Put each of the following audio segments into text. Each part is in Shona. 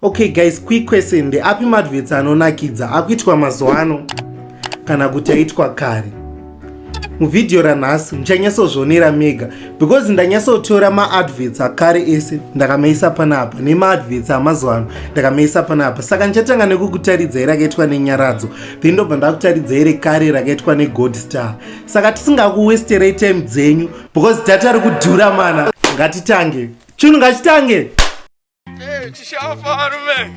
Okay guys, quick question, ndeapi maadverts anonakidza akuitwa mazuva ano kana kuti aitwa kare? Muvhidhiyo ranhasi muchanyatsozvionera mega because ndanyatsotora maadverts akare ese ndakamaisa panapa nemaadverts amazuva ano ndakamaisa panapa. Saka ndichatanga nekukutaridzai rakaitwa neNyaradzo, then ndobva ndakutaridzai rekare rakaitwa neGold Star. Saka tisingakuwesterei time dzenyu because data ri kudhura mana, ngatitange chinhu, ngachitange. Hey, tichafa varume.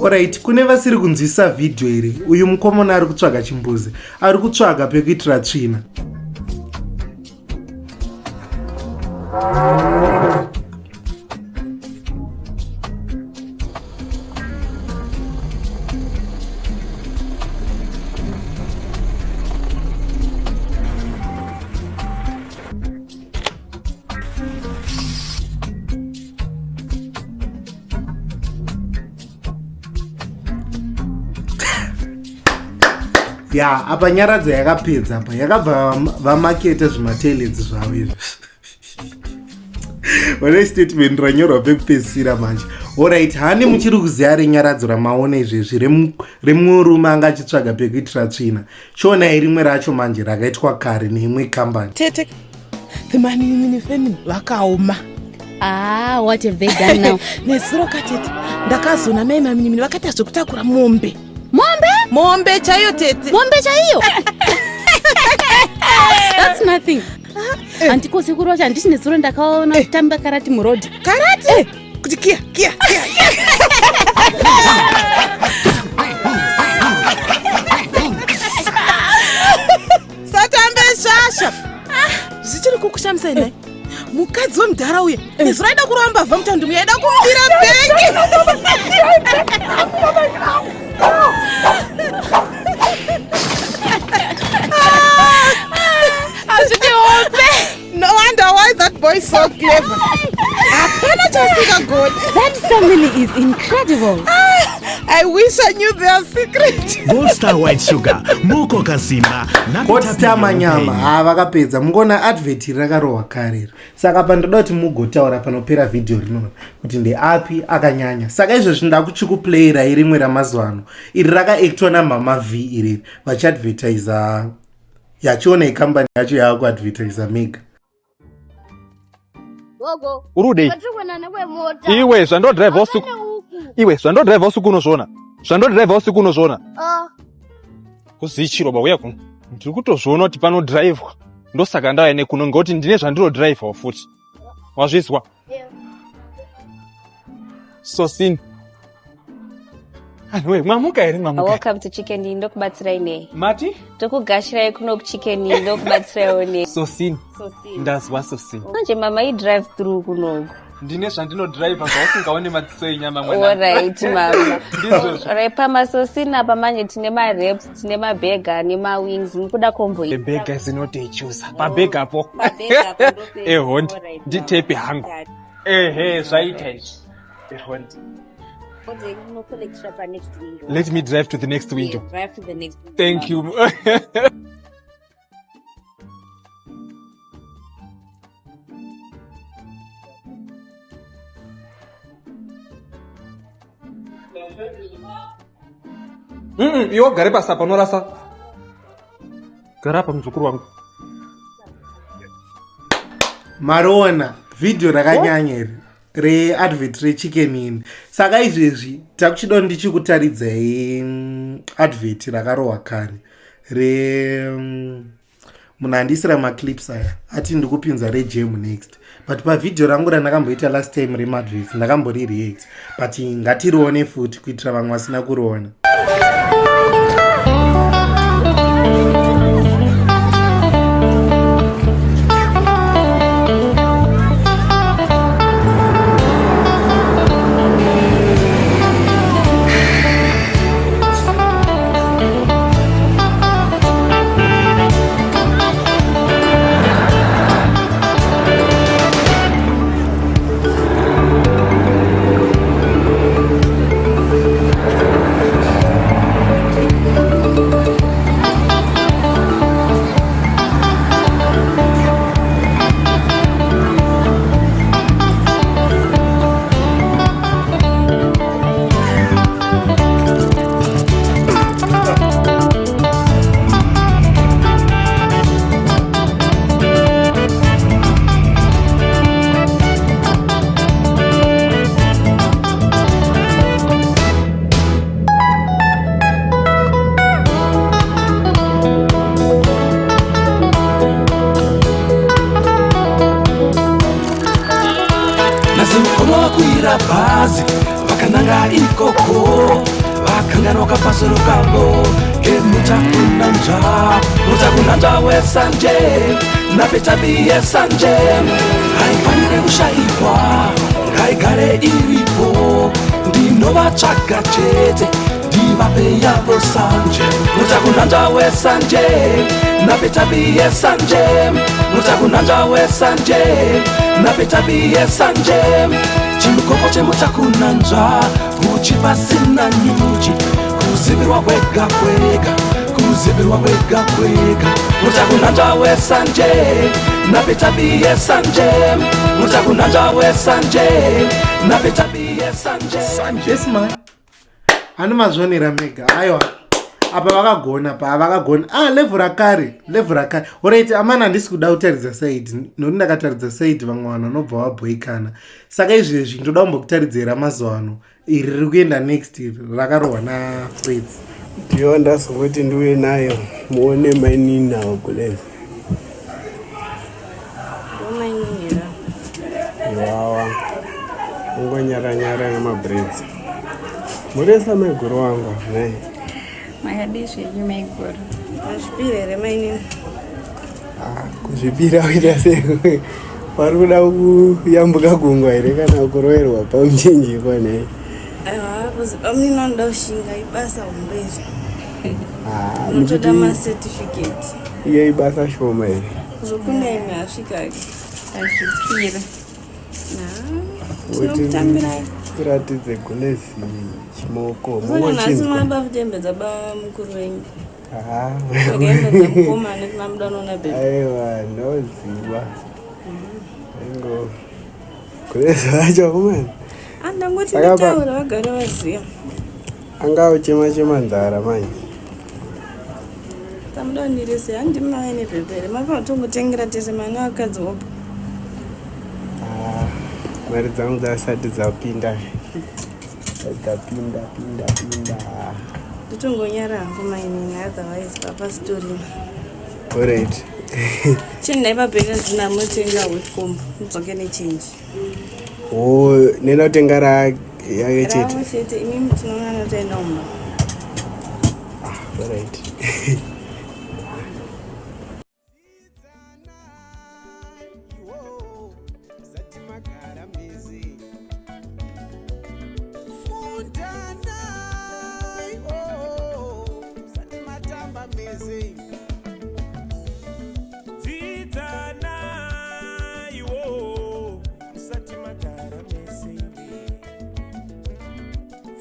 Alright, kune vasiri kunzwisisa vhidhiyo iri, uyu mukomana ari kutsvaga chimbuzi, ari kutsvaga pekuitira tsvina. Ya, apa Nyaradzo yakapedza apa, yakabva vamaketa zvimatoilets zvavo izvi. Vane statement ranyorwa pekupedzisira manje. Alright, hani muchiri kuziva reNyaradzo ramaona izvezvi remurume anga achitsvaga pekuitira tsvina? Chionai rimwe racho manje rakaitwa kare neimwe kambani. Tete, the Maminimini family vakaoma. Ah, what have they done now? Nezuro katete, ndakazona mai Maminimini vakaita zvekutakura mombe. Mombe? Mombe chaiyo, tete. Mombe chaiyo? That's nothing. Handiko sekuru vacho, handisi nezuro ndakaona kutamba karati murodhi. Karate? Kuti kia kia kia. Satambe shasha. Zvichiri kukushamisa inai? Mukadzi wemudhara uye nezuro aida kurova mbavha mutaundi muya, aida kumubira bhegi. Hazvidi hope. No wonder why that boy is so clever. Hapana chasingagoni. That family is incredible. I wish I knew their secret. Gold Star White Sugar, mukoka simba. Gold Star manyama, ha, vakapedza. Mungona advert iri rakarohwa kare iri. Saka pandoda kuti mugotaura panopera vhidhiyo rinona kuti ndeapi akanyanya. Saka izvezvi ndakuchikuplayira rimwe ramazuva ano iri rakaactwa naMama V iriri vachiadvertisa. Yachiona ikambani yacho yaakuadvertisa mega. Gogo. Uri kudei? Patiri kuenda nekwemota. Iwe, zvandodhiraivha usiku. Hapana uku. Iwe, zvandodhiraivha usiku unozviona? Zvandodhiraivha usiku unozviona? Ah. Kuzichiro bauya kuno. Ndiri kutozviona kuti panodhiraivhwa. Ndosaka ndauya nekuno ngekuti ndine zvandinodhiraivhawo futi. Wazvizwa? Yeah. Sosini. Anhuwe, mwamuka here, mwamuka? Welcome to Chicken Inn, ndokubatsirai nei? Mati? Tokugashirai kuno kuChicken Inn, ndokubatsiraiwo nei? Sosini. Sosini. Ndazwa sosini. Manje mama i drive through kunoku. Ndine zvandinodhiraivha zvausingaone madziso enyama mwana. Alright mama. Ndizvozvo. Alright, pamasosini apa manje tine mawraps, tine maburger nemawings. Mukuda combo The iyi? burger is not a chooser. Paburger po. Paburger po ndope- Ehondi. Alright, mama. Nditepe hangu. Ehe, zvaita izvi. Ehondi. Order munocollectira pa next window. Let me drive to the next window. Yeah, drive to the next window. Thank you. Iwe ugare pasi apa, unorasa. Gara apa, muzukuru wangu. Mariona vhidhiyo rakanyanya iri readvert reChicken Inn. Saka izvezvi takuchida ndichikutaridzai advert rakarohwa kare re munhu andisira maclips aya ati ndikupinza rejam next, but pavhidhiyo rangu randakamboita last time remadverts ndakambori but ngatirione futi kuitira vamwe vasina kuriona. Hanzi mukoma vakwira bhazi vakananga ikoko, vakanganwa kapasoro kavo kemutakunanzva, mutakunanzva wesanje napetabi yesanje haifanire kushaikwa, ngaigare iripo, ndinovatsvaga chete ndivape yavo sanje. Mutakunanzva wesanje napetabi yesanje, mutakunanzva wesanje napetabi yesanje, chimukoko chemutakunanzva huchi pasina nyuchi, kuzibirwa kwega kwega, kuzibirwa kwega kwega. Mutakunanzva wesanje napetabi yesanje, mutakunanzva wesanje napetabi yesanje. Yes man, ani mazvionera mega. Aiwa, apa vakagona, pa vakagona. Ah, level rakare, level rakare. Alright amana, handisi kuda kutaridza side nokuti ndakataridza side vamwe vanhu vanobva vabhoikana. Saka izvezvi ndoda kumbokutaridzira mazuva ano iri riri kuenda next, iri rakarohwa naFreds. Ndiyo ndazongoti ndiuye nayo muone mainini avo kulezi. Ndomainini. Iwawa ungonyara-nyara nemabraids muresa maiguru wangu nhai. Makadii zvenyu maiguru? Mazvipira here mainini? Kuzvipira kuita sei? Vari kuda kuyambuka gungwa here kana kuroverwa pamuchinjikwa nhai? Aiwa, kuzi bamunini vanoda kushinga, ibasa hombe izvi. Ah, unotoda muchiti macertificate. Iye ibasa shoma here? Zvokuna imi asvikake. Azvipira. Tinokutambirai. Tiratidze gulezi chimoko. Saka nhasi mongochinzwa. maba kutembedza bamukuru wenyu. Ah. Wakaembedza mukomana kuti mamuda unoona bhebhi. Aiwa, ndoziva ingo gulezi vacho kumani. Ah, ndangoti Saka nditaura vagare vaziva. Anga uchema chema nzara manje. Tamuda undirese handimi mave nebhebhi here? Mafa kutongotengera tese mane vakadzi wopo. Ah, mari dzangu dzasati dzapinda, dzapinda pinda pinda. Ndotongonyara hangu mainini, otherwise papa sitorina. Alright. Chendai pabheka zvinamotenga hotcomb mudzoke nechenji. O, nenda kutenga ra yake chete. Ravo chete, imimi tinoona notoenda kumba. Alright. Fundanai, oh, musati matamba mese. Dzidzanaiwo musati magara mese.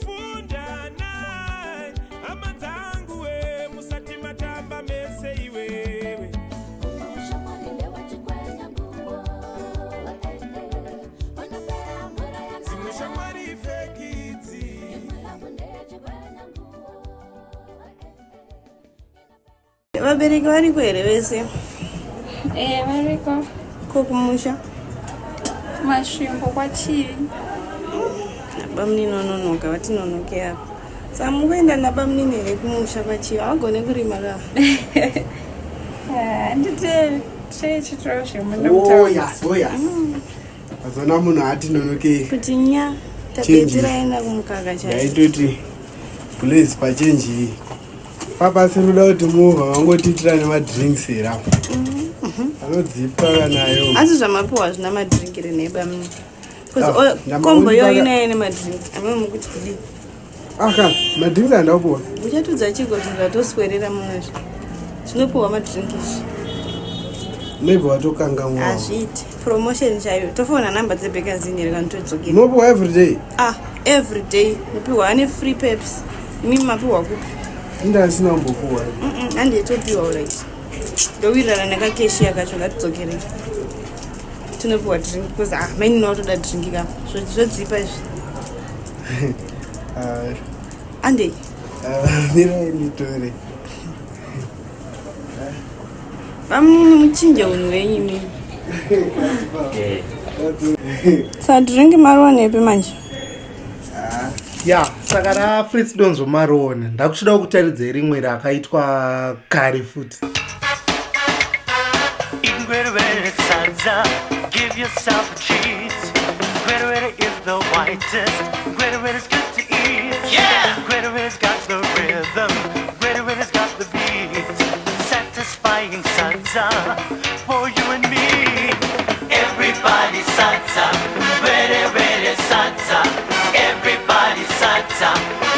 Fundanai hama dzangu we, musati matamba mese iwewe. Dzimwe shamwari fake idzi. Vabereki variko here vese? Eh, variko. Ko kumusha? Masvingo kwaChivi. Bamunini vanonoka, vatinonoke apa. Saka mukuenda nabamunini here kumusha kwaChivi? Havagone kurima ka. Handiti tichitoro zvemunda. Oh yes, oh yes. Azona munhu atinonokei. Kuti nya Changes. tabetsera aenda kumukaka chaicho. Ndaitoti blaze pachenji iyi papasiri kuda kuti muvha vangotiitira nemadrinks here apo anodzipa kanayo. Asi zvamapiwa hazvina madrink here nhai bamunini? Ah, Kombo yo ndamaona inaye nemadrink amwe mukuti kudii? Aka madrinks andakupiwa. Uchatudza chiko zvinhu zvatoswerera muno izvi zvinopiwa madrink izvi? Maybe watokangamwa. Hazviiti, promotion chaiyo. Tofona namba dzebhekazini here kana todzokera? Unopiwa everyday? Ah, every day unopiwa, ane free peps. Imimi mapiwa kupi? Inda asina kumbopuwa. Handitopiwa. Right, ndowirirana nekakeshiya kacho. Ngatidzokerei tinopiwa drink because ah, mainini watoda drink ka. Zvodzipa izvi. Ah, andei. Ah, mirai nditore. Vamunini, muchinje unhu wenyu imimi. Sa drink mariwanepi manje? Ya, saka raFrits Donzo mariona, ndakuchida kutaridzai rimwe rakaitwa kare futi. Ingwerwere sadza, give yourself a treat. Ngwerwere. greatest. Greater it is good to eat. Yeah! Greater it's got the rhythm. Greater it has got the beat. Satisfying salsa for you and me. Everybody salsa. Ready, ready, salsa. Everybody salsa.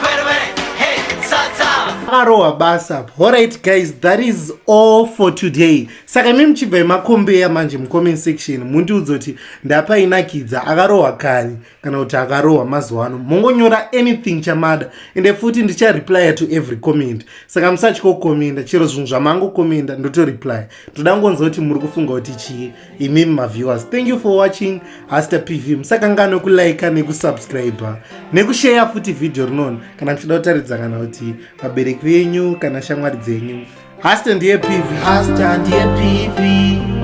Ready, ready, hey, salsa. Akarohwa basa. Alright guys, that is all for today. Saka imi muchibva makombeya manje mucomment section, mundiudza kuti ndapainakidza, akarohwa kare kana kuti akarohwa mazuva ano. Mongonyora anything chamada, ende futi ndichareplya to every comment, saka musatyokomenda chero zvinhu zvamangokomenda, ndotoreplya. Ndoda ngonzwa kuti muri kufunga kuti chii imimi maviewers. Thank you for watching Haster PV. Musakanganwe kulika nekusubscribe nekusheya futi vhidhiyo rinoni kana muchida kutaridza kana kuti vabereki venyu kana shamwari dzenyu. Haster ndiye PV, Haster ndiye PV.